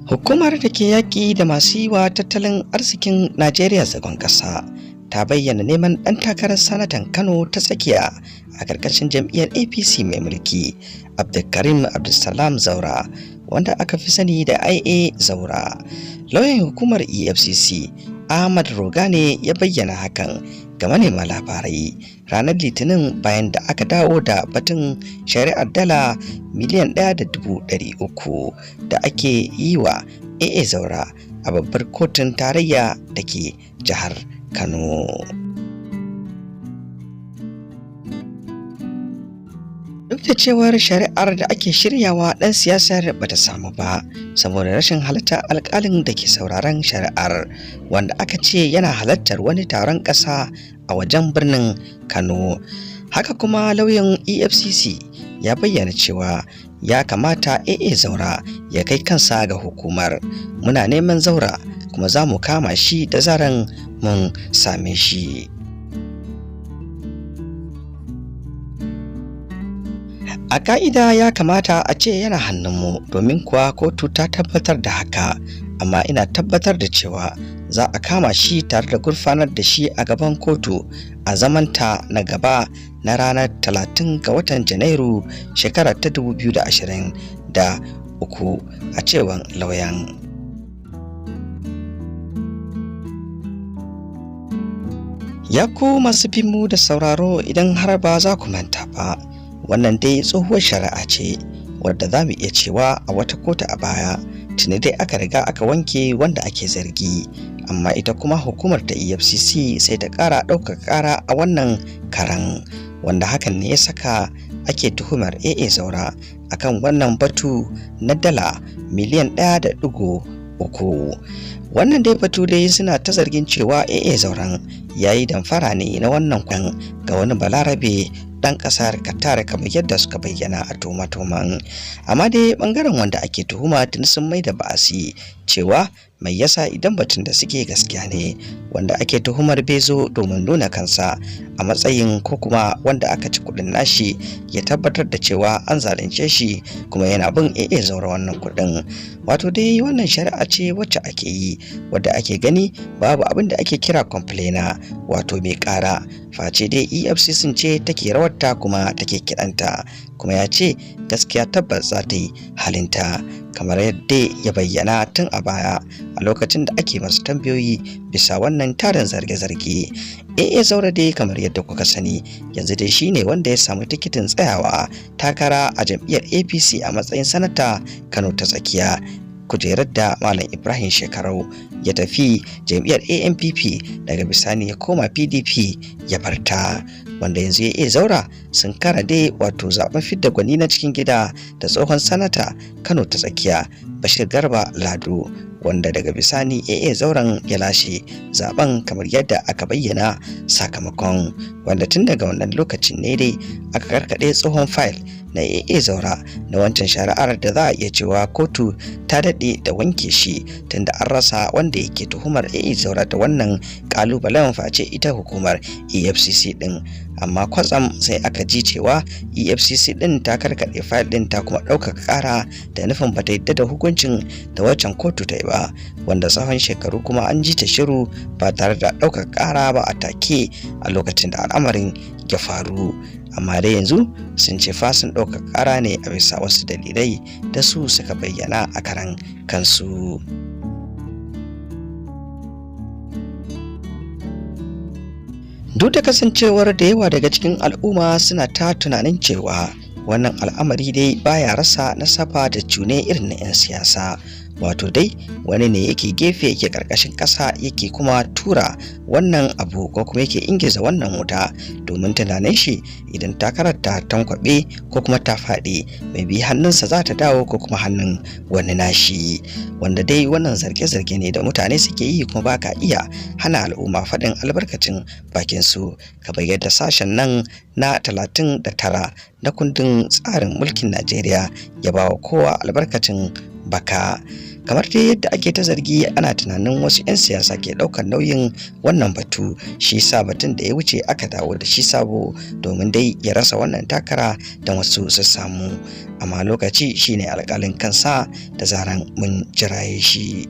Hukumar da ke yaƙi da masu yi wa tattalin arzikin Najeriya zagon ƙasa ta bayyana neman ɗan takarar sanatan Kano ta tsakiya a ƙarƙashin jam'iyyar APC mai mulki, Abdulkarim Abdulsalam Zaura, wanda aka fi sani da IA Zaura. Lauyan hukumar EFCC, Ahmad Rogane, ya bayyana hakan ga manema labarai ranar Litinin bayan da aka dawo da batun shari'ar dala miliyan 1.300 da ake yi wa AA Zaura a babbar kotun tarayya da ke jihar Kano. Duk da cewar shari'ar da ake shiryawa ɗan siyasar bata samu ba saboda rashin halartar alƙalin da ke sauraron shari'ar, wanda aka ce yana halartar wani taron ƙasa a wajen birnin Kano. Haka kuma lauyan EFCC ya bayyana cewa ya kamata AA Zaura ya kai kansa ga hukumar. Muna neman Zaura kuma za mu kama shi da zaran mun same shi. A ka'ida ya kamata a ce yana hannunmu, domin kuwa kotu ta tabbatar da haka, amma ina tabbatar da cewa za a kama shi tare da gurfanar da shi a gaban kotu a zamanta na gaba na ranar 30 ga watan Janairu shekarar ta 2023, a cewan lauyan. Ya ku masu mu da sauraro, idan har ba za ku manta ba, wannan dai tsohuwar shari'a ce wadda za mu iya cewa a wata kotu a baya tuni dai aka riga aka wanke wanda ake zargi, amma ita kuma hukumar ta EFCC sai ta ƙara ɗaukaka ƙara a wannan karan, wanda hakan ne ya saka ake tuhumar AA Zaura akan wannan batu na dala miliyan 1.3. Wannan dai batu dai suna ta zargin cewa AA Zauran ya yi damfara ne na wannan kwan ga wani Balarabe ɗan ƙasar Qatar, kamar yadda suka bayyana a tuma-tuman. Amma dai ɓangaren wanda ake tuhuma tun sun mai da ba'asi cewa mai yasa idan batun da suke gaskiya ne, wanda ake tuhumar bai zo domin nuna kansa a matsayin ko kuma wanda aka ci kuɗin nashi ya tabbatar da cewa an zalunce shi kuma yana bin AA Zaura wannan kuɗin. Wato dai wannan shari'a ce wacce ake yi, wadda ake gani babu abin da ake kira complainer, wato mai ƙara, face dai EFCC ce take rawarta kuma take kiɗanta, kuma ya ce gaskiya tabbas za ta yi halinta, kamar yadda ya bayyana tun a baya a lokacin da ake masu tambayoyi bisa wannan tarin zarge-zarge. AA Zaura dai, kamar yadda kuka sani, yanzu dai shine wanda ya samu tikitin tsayawa takara a jam'iyyar APC a matsayin sanata Kano ta tsakiya, kujerar da Malam Ibrahim Shekarau ya tafi jam'iyyar ANPP, daga bisani ya koma PDP ya barta, wanda yanzu ya iya Zaura sun kara dai wato zaben fidda gwani na cikin gida da tsohon sanata Kano ta tsakiya Bashir Garba Lado, wanda daga bisani AA Zauren ya lashe zaben kamar yadda aka bayyana sakamakon, wanda tun daga wannan lokacin ne dai aka karkade tsohon fayil na AA Zaura na wancan shari'ar da za a iya cewa kotu ta daɗe da wanke shi, tunda an rasa wanda yake tuhumar AA Zaura da wannan kalubalen face ita hukumar EFCC din. Amma kwatsam sai aka ji cewa EFCC din ta karkaɗe fayil din ta kuma ɗaukaka ƙara da nufin bata yadda da hukuncin da waccan kotu ta yi ba, wanda tsawon shekaru kuma an ji ta shiru ba tare da ɗaukaka ƙara ba a take a lokacin da al'amarin ya faru. Amma dai yanzu sun ce fasin ɗaukaka ƙara ne a bisa wasu dalilai da su suka bayyana a karan kansu. Duk da kasancewar da yawa daga cikin al'umma suna ta tunanin cewa wannan al'amari dai baya rasa nasaba da cune irin na 'yan siyasa, wato dai wani ne yake gefe, yake karkashin ƙasa, yake kuma tura wannan abu ko kuma yake ingiza wannan wuta, domin tunanin shi idan takarar ta tankwaɓe ko kuma ta faɗi, mai bi hannunsa za ta dawo ko kuma hannun wani nashi. Wanda dai wannan zarge-zarge ne da mutane suke yi, kuma ba ka iya hana al'umma faɗin albarkacin bakin su, kamar yadda sashen nan na 39 na kundin tsarin mulkin Najeriya ya ba wa kowa albarkacin baka. Kamar dai yadda ake ta zargi, ana tunanin wasu 'yan siyasa ke ɗaukar nauyin wannan batu, shi sa batun da ya wuce aka dawo da shi sabo, domin dai ya rasa wannan takara don wasu su samu. Amma lokaci shine alƙalin kansa, da zaran mun jiraye shi.